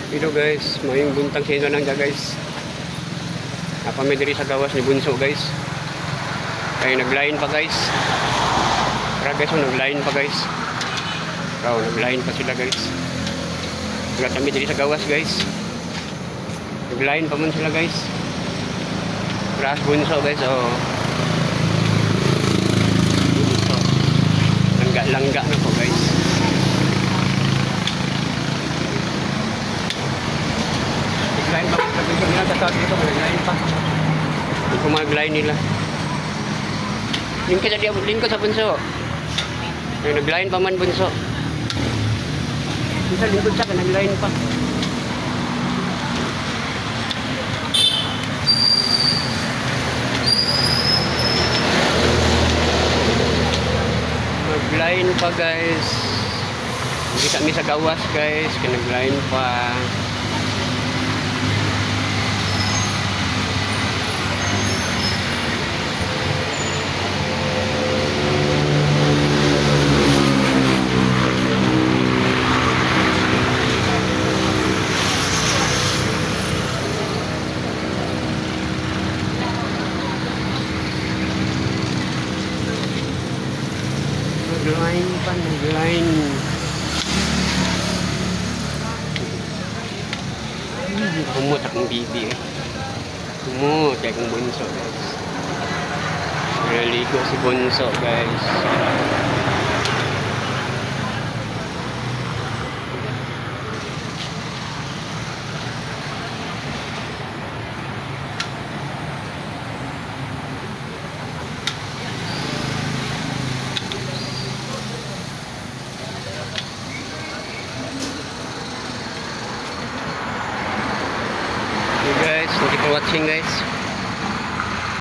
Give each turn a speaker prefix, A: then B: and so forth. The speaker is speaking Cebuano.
A: Hello guys, maayong buntag sa inyo lang guys. Naa pa mi diri sa gawas ni Bunso, guys. Kay nagline pa, guys. Tara guys, oh, nagline pa, guys. Raw, nagline pa sila, guys. Wala kami diri sa gawas, guys. Nagline pa man sila, guys. Grass Bunso, guys, oh. Bunso. Langga-langga na po, guys. Nagline pa sa bunso nila, tatawag dito, nagline pa. Hindi ko mag-line nila. Lingkod sa lingkod sa bunso. Ay, nagline pa man, bunso. Isa lingkod sa nagline pa. Nagline pa, guys. Hindi kami sa gawas, guys, kaya nagline pa. Nagline pa, nagline. Humot akong bibi eh. Humot akong bunso, guys. Naligo si bunso, guys. Okay guys, thank you for watching, guys.